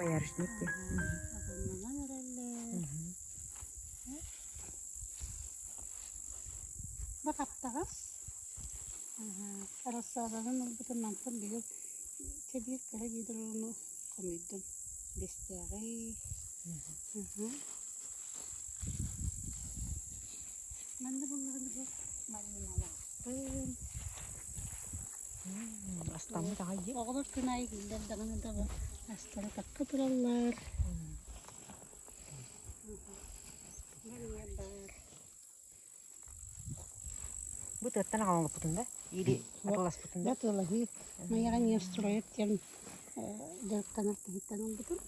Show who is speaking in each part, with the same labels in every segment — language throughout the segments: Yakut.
Speaker 1: Боярышник дии.
Speaker 2: Отоннонон эрэллэр. Бу хаптаҕас. Рассаданан ылбытым мантан быйыл чэ биир кыра ведрону хомуйдум. Бэстээҕий. Манна буллаҕына бу малиналаахпын.
Speaker 1: Астаммыт аҕай дии.
Speaker 2: Оҕолор күн аайы киирдэр даҕаны да бу астара такка тураллар. Манна баар.
Speaker 1: Бу тыаттан аҕалан олоппутун да? Или атыласпытын да?
Speaker 2: Атылаһыы. Майаҕа Невстроев диэн дьарыктанар киһиттэн ылбытым.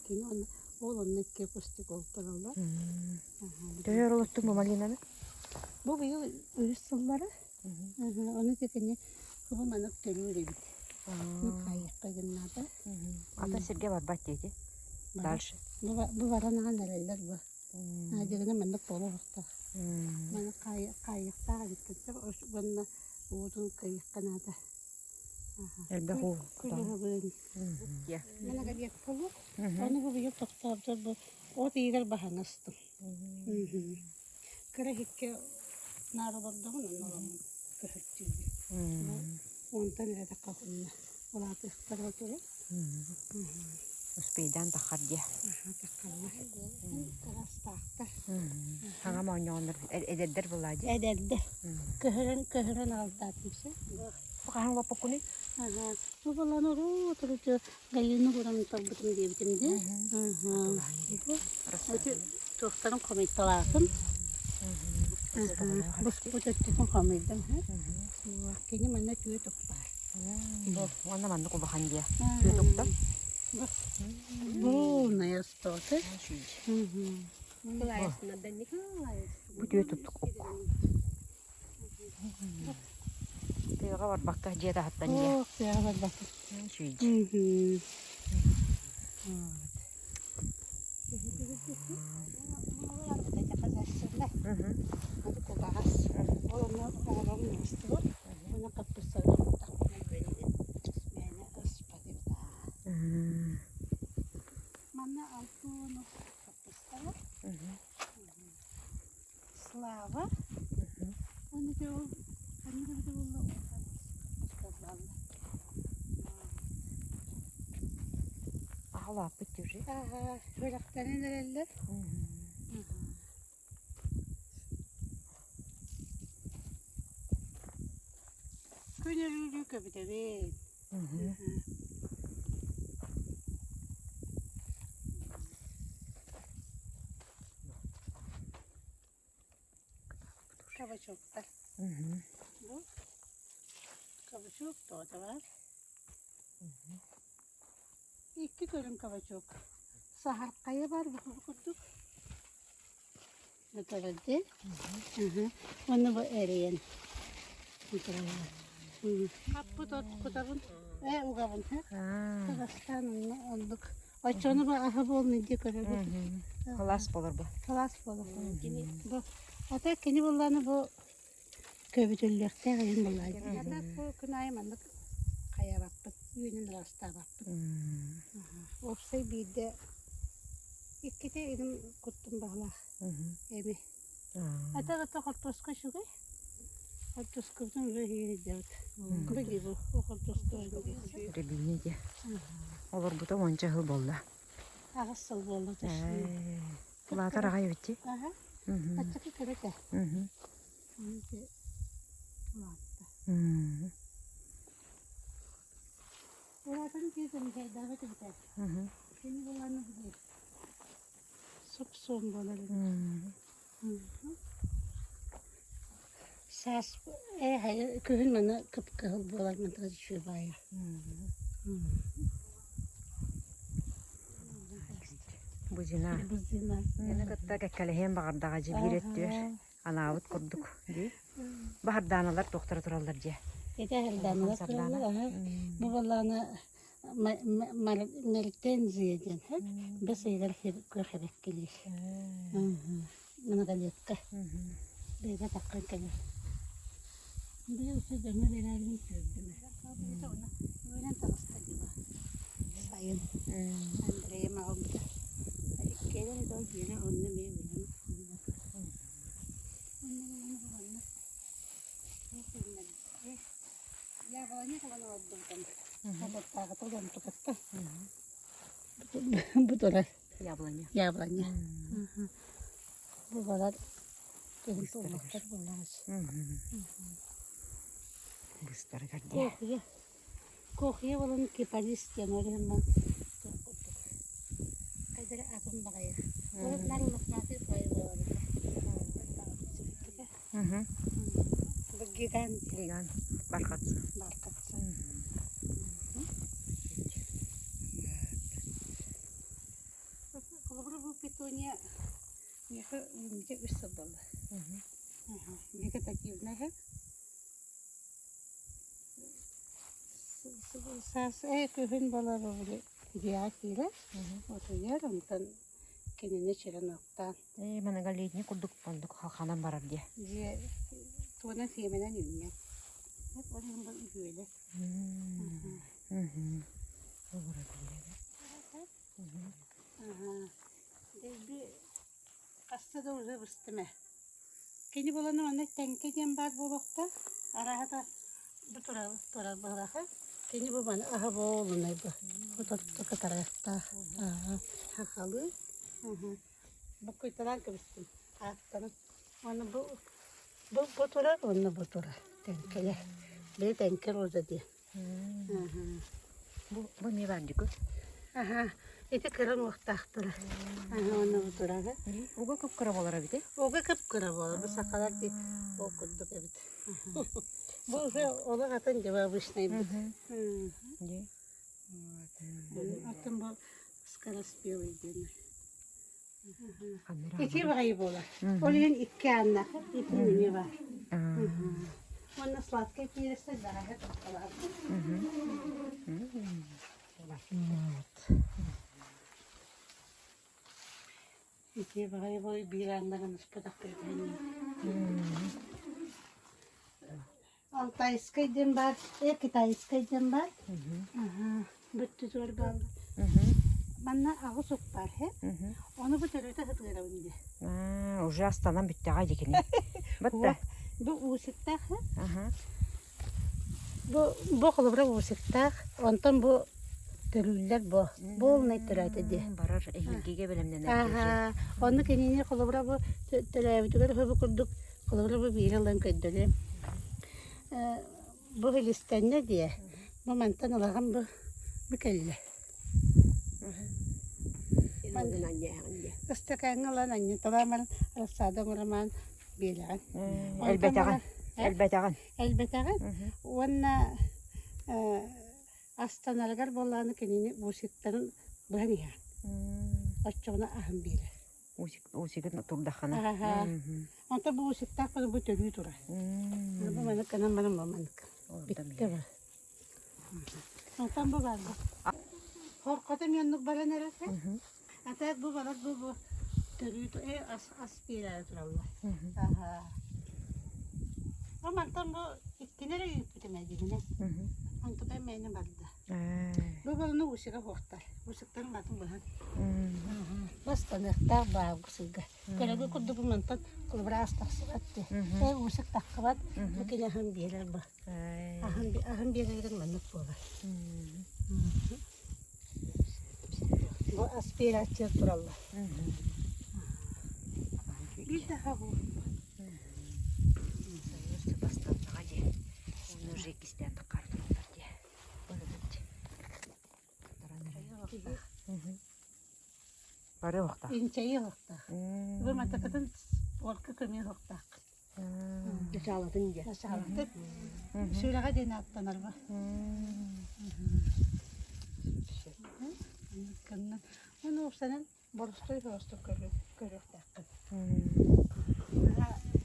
Speaker 2: Кини онно ол онно икки кустик олтороллор.
Speaker 1: Төһө өр олоттуҥ бу малинаны?
Speaker 2: Бу быйыл үһүс сыллара. Ону кини кыбы маннык төрүүр эбит. Хайыахха гыннаата.
Speaker 1: Атын сиргэ барбат диэти. Дальше.
Speaker 2: Бу баран аҕан эрэллэр бу. Дьигинэ маннык буолуохтаах. Маны хаайыахтаах эбиттэр уонна уутун кыйыахха наада.
Speaker 1: Элбэх уу.
Speaker 2: Күлүһүбүн. Мана галетка лук. Ону бу быйыл тохтообутар бу от иигэр баһан астым. Кыра иһиккэ наара олордоҕун онно оламмын көһөртүүбүн. Онтон эрэ таххахынна улаатыахтара турар.
Speaker 1: Успейдаан таххар диэ.
Speaker 2: Таххаллар. Ырастаахтар.
Speaker 1: Хаҥа моонньоҕоннор эдэрдэр буоллаа дии.
Speaker 2: Эдэрдэр. Көһөрөн көһөрөн аҕалтаатым сэ.
Speaker 1: Бу хаһан лоппоккунуй?
Speaker 2: Аха. Бу балан уруу туручу Галина Гуровна талбытым диэбитим дии. Бу ити туохтарын хомуйталаатым. Буспут өттүтүн хомуйдум. Кини манна түөт уктаар.
Speaker 1: Уонна маннык улахан диэ. Түөт укта.
Speaker 2: Полная стота.
Speaker 1: Бу түөт ук. Тыаҕа барбакка дьиэ таһыттан дьиэ.
Speaker 2: Тыаҕа барбакка.
Speaker 1: Үчүгэй.
Speaker 2: Манна алтыны хаппыстара. Слава. Уонна дьэ ол ханнык эбитэ буолла улахан усталлааллар.
Speaker 1: Аҕалааппыт дии уже.
Speaker 2: Аһа, сүрэхтэнэн эрэллэр. Күн өрүүрүү көбүтэбин. Кабачоктар. Бу кабачок тоҕото баар. Икки көрүҥ кабачок. Саһархайа баар бу курдук. Өтөрөдди. Уонна бу эриэн. Хаппыт от кутабын. Ээ угабын. Бастаан онно оннук. Оччону бу аһа буолнун дии көрөбүт.
Speaker 1: Кылаас болор бу.
Speaker 2: Кылаас болор. Бу ата кини булланы бу көбүтүллүөхтээх иһин буллаа. Ата бу күн аайы маннык хайабаппыт, үүнүн ыраастаабаппыт. Уопсай биирдэ иккитэ илим куттум баҕалаах эми. Ата ата хортуоска үчүгэй. Хортуоскабытын уже иһиирдээбит. Били бу хортуоска
Speaker 1: Рябине дии. Олорбута уонча сыл буолла.
Speaker 2: Аҕыс сыл буолла
Speaker 1: Улаатар аҕай эбит дии.
Speaker 2: Аха. Аччаки кырата. Улаатта. Улаатан киһи мичээрдээбэт эбитэ. Кини булааны билэр. Соп-суон буолар эбит. Саас ээ күһүн маны кып-кыһыл буолар мантан үчүгэй баайа.
Speaker 1: Бузина.
Speaker 2: Бузина.
Speaker 1: Маны кытта кэккэлэһиэн баҕардаҕа дьэ биир өттүгэр анаабыт курдук дии. Баһардааналар туохтара тураллар дьэ.
Speaker 2: Ити аһардааналар тураллар аһа. Бу балаана Мартензия диэн бэс ыйыгар күөх эбэккилиир. Многолетка. Бэйэтэ таххан кэлэр. Быйыл өссө дьоҥҥо биэрээрибин түөрдүм. Үүнэн таҕыста дьыла. Сайын. Кэлэр этэ ол дьиэгэ онно эмиэ билэн билэр. Онно булан буланна. Туох үүннэрбит. Яблоня булан олордубутум. Соторутааҕыта онтукатта. Бу турар.
Speaker 1: Яблоня.
Speaker 2: Яблоня. Бу балар киһи туолуохтар буоллаҕас.
Speaker 1: Быстарыгар дии.
Speaker 2: Кохуя. Кохуя буолан кипарис диэн ол иһин ман туох курдук. Хайдары атын баҕайы. Урут нар улахнааты баҕайы буолар этэ. Бу гигант.
Speaker 1: Гигант. Бархатцы.
Speaker 2: Бархатцы. Холобура бу петуния миэхэ үүммүтэ үс сыл буолла. Вегетативнай иһэ. Саас ээ күһүн буолар били дьиэҕэ киирэр, утуйар, онтон кинини череноктаан.
Speaker 1: Ээ многолетний курдук оннук халханан барар диэ.
Speaker 2: Дьиэ туонан сиэмэнэн үүннэ. Ол иһин бу үһүөлэр. Дэлби хаста да уже быстым ээ. Кини буолан манна тэҥкэ диэн баар буолуохтаах. Арааһа бу турар турар быһыылаах. Кини бу маны аһа буолунай бу. Бу кытарыахтаах. Хахалыы. Буккуйталаан кэбистим. Ааттарын. Уонна бу бу бу турар уонна бу турар. Тэҥкэлэр. Били тэҥкэ роза диэн.
Speaker 1: Бу бу эмиэ баар дьүкү.
Speaker 2: Аха, ити кыра уҥуохтаахтара. Аха, уонна бу турара.
Speaker 1: Уга кып-кыра буолар эбит ээ?
Speaker 2: Уга кып-кыра буолар. Бу сахалар дии ол курдук эбит. Бу уже олох атын дьэ обычнайбыт.
Speaker 1: Дии.
Speaker 2: Оттон бу скороспелый диэн. Ити баҕайы буолар. Ол иһин икки ааннаах, ити эмиэ баар. Уонна сладкай киирэрсэ бэҕэһээ тохтолообут. Ити баҕайы бу биир ааннарын ыспатах Алтайскай диэн баар, э китайскай диэн баар. Бүттүтүгэр бааллар. Манна аҕыс ук баар, һэ. Ону бу төрүтэ сытыарабын дии.
Speaker 1: Уже астанан бүттэҕэ дии кини. Бытта.
Speaker 2: Бу уусиктаах, һэ. Бу бу холобура уусиктаах, онтон бу төрүүллэр бу. Буолунай төрөөтө дии.
Speaker 1: Барар эһиилгигэ бэлэмнэнэр.
Speaker 2: Аха. Онно кинини холобура бу төрөөбүтүгэр үһү бу курдук Холобура, бу биири ылан көрдөрүөм. Бу илистэннэ диэ. Бу мантан ылаҕын бу бу кэллэ. Ыстакааҥҥа ылан анньыталаан баран рассада оҥоромаан биэлэҕин.
Speaker 1: Элбэтэҕин. Элбэтэҕин.
Speaker 2: Элбэтэҕин. Уонна астанарыгар буоллаҕына кинини бусиктарын быһан иһэҕин. Оччоҕуна аһын биэрэр.
Speaker 1: Усик, усигын турдаххына.
Speaker 2: Аха. Онто бу усиктаах бу төрүү турар. Бу маннык гынан баран бу маннык. Бүттэ бу. Онтон бу бар бу. Хоркото мионнук баран эрэр. А так бу барар бу бу төрүү э ас ас биэрээри тураллар. Аха. Бу мантан бу иккини эрэ үүппүтүм эдигинэ. Онтукай мээнэ барда. Бу баланы усига хуохтар. Усиктарын батын быһан. Бастаныахтаах баа сылга. Көрөгө курдук мантан кылбыраас тахсыбат дии. Э усик таххыбат. Бу кини аһын биэрэр бу. Аһын аһын биэрэригэр маннык буолар. Бу ас биэрээччилэр тураллар. Биир да аха бу.
Speaker 1: Бастаннаҕа дии. Оны уже иккистээн таххар тураллар дии. Бары оһохтоох.
Speaker 2: Инчэйи оһохтоох. Бу матакытын спорка көмө оһохтоох.
Speaker 1: Началатын диэн.
Speaker 2: Началатын. Сүрэҕэ диэн ааттанар бу. Оны уопсанан боростуой соҕустук көрүөхтээххин.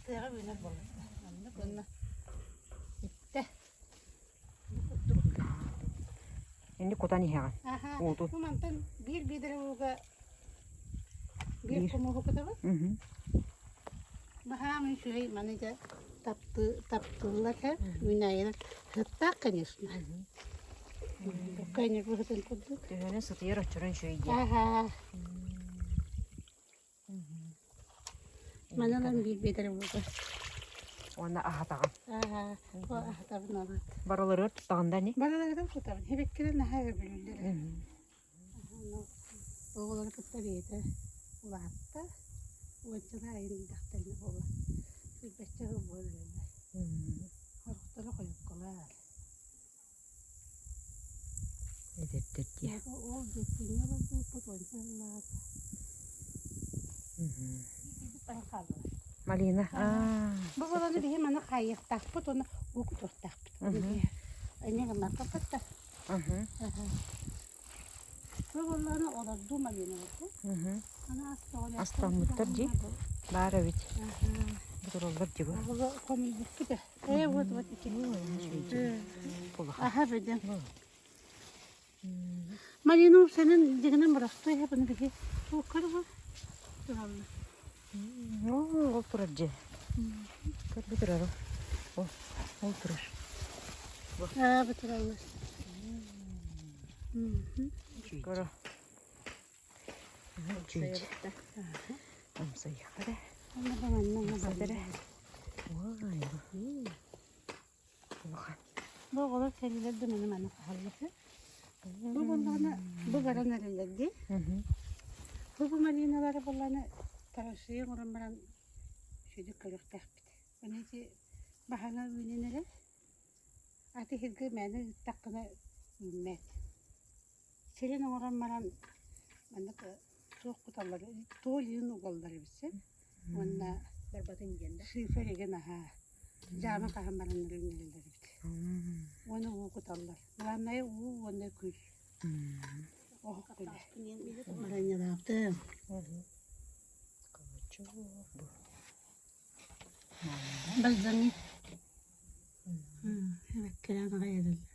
Speaker 2: Тыаҕа үүнэр буолар. Оннук уонна иттэ.
Speaker 1: Инник кутан иһэҕин. Уутун.
Speaker 2: Бу мантан биир биэдэрэ ууга биир хомуоһу кутабын. Баһаам үчүгэй маны дьэ таптыыллар һэ үүнээйилэр сыттаах конечно. Букка быһытын курдук.
Speaker 1: Төһөнөн сытыйар оччорон үчүгэй диэн.
Speaker 2: Аха. Манан ылан биир биэдэрэ буолуо.
Speaker 1: Уонна аһатаҕын.
Speaker 2: Ааһа, бу аһатабын алат.
Speaker 1: Барыларыгар туттаҕын да ини?
Speaker 2: Барыларыгар тутабын. Һибэккилэр наһаа өбүлүүллэр. Оҕолору кытта бэйэтэ улаатта. Уончалар айан дэхтэринэ буола. Сүүрбэччэ сыл буолан эрэллэр. Сорохторо хойуккулар.
Speaker 1: Эдэрдэр дии.
Speaker 2: Ол дьиэттиҥҥэ олордубуппут уонча сыллааҕыта.
Speaker 1: Малина. Аа.
Speaker 2: Бу буоланы биһи маны хаайыахтаахпыт уонна уу кутуохтаахпыт. Эне гыммаппыт да. Бу буоллаҕына олордуу малина буолла.
Speaker 1: Астаммыттар дии. Баар эбит. Бу тураллар дии бу.
Speaker 2: Хомуйбуппут Э, вот вот ити.
Speaker 1: Улахан.
Speaker 2: Аха бөдөҥ. Малина упсанын дьигинэн боростуой бұны биһи тууккар бу тураллар.
Speaker 1: Ол турар дьэ. Көрбү турар ол. Ол турар.
Speaker 2: Аа, бу тураллар.
Speaker 1: Көрө. Үчүгэй. Амсайыахха эрэ. Амсайда эрэ. Уай, улахан.
Speaker 2: Бу оҕолор сэлиилэр да маны маны хаһаллар. Бу буоллаҕына бу баран эрэллэр дии. Бу бу малиналары буоллаҕына тарошия оҥорон баран сүдү көрүөхтээхпит. Аны ити баһана үүнэн эрэр. Аты иһиргэ мээнэ ыыттаххына үүммэт. Сирин оҥорон баран маннык туох куталлар туолиин угаллар эбит син уонна
Speaker 1: Барбатын диэн да.
Speaker 2: шифер игин аһаа дьаама хаһан бараннар үүннэрэллэр эбит уонна уу куталлар главное уу уонна күл оһох күлэ Баранньалаабытым. Бальзамин. Эбэккэлээн аҕай эрэллэр.